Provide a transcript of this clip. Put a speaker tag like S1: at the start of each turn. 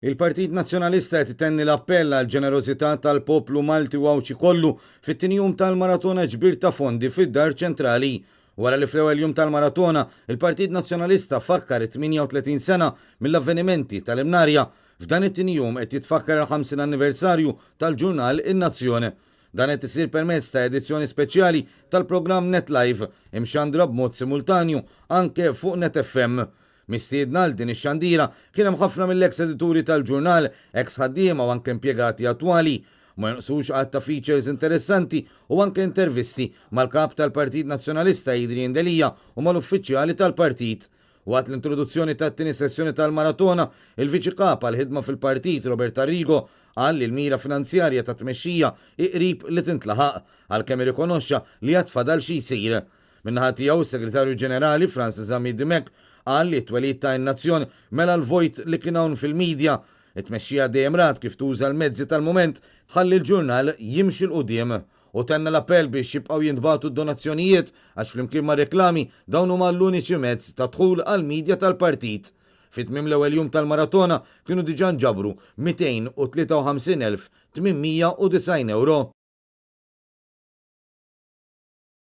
S1: Il-Partit Nazzjonalista qed itenni l-appell għall-ġenerożità tal-poplu Malti u Għawdxi kollu fit-tieni jum tal-maratona ġbir ta' fondi fid-Dar Ċentrali. Wara li fl-ewwel jum tal-maratona, il-Partit Nazzjonalista fakkar it-38 sena mill-avvenimenti tal-Imnarja, f'dan it-tieni jum qed jitfakkar il-50 anniversarju tal-ġurnal In-Nazzjon. Dan qed isir permezz ta' edizzjoni speċjali tal-programm Net Live, imxandra b'mod simultanju anke fuq Net FM. Mistiedna għal din ix-xandira kien hemm ħafna mill-eks edituri tal-ġurnal, eks ħaddiema u anke impjegati attwali. Ma jonqsux għadd ta' features interessanti u anke intervisti mal-Kap tal-Partit Nazzjonalista Adrian Delia u mal-uffiċjali tal-partit. Waqt l-introduzzjoni tat-tieni sessjoni tal-maratona, il-Viċi Kap għall-Ħidma fil-Partit Robert Arrigo qal li l-mira finanzjarja tat-tmexxija hi qrib li tintlaħaq, għalkemm irrikonoxxa li għad fadal xi jsir. Min-naħa tiegħu, is-Segretarju Ġenerali Francis Zammit Dimech qal li t-twelid ta' In-Nazzjon mela l-vojt li kien hawn fil-media. It-tmexxija dejjem rat kif tuża l-mezzi tal-mument tħalli l-ġurnal jimxi 'l quddiem. Hu tenna l-appell biex jibqgħu jintbagħtu d-donazzjonijiet għax flimkien mar-reklami dawn huma l-uniċi mezz ta' dħul għall-media tal-partit. Fi tmiem l-ewwel jum tal-maratona kienu diġà nġabru 253,890 ewro.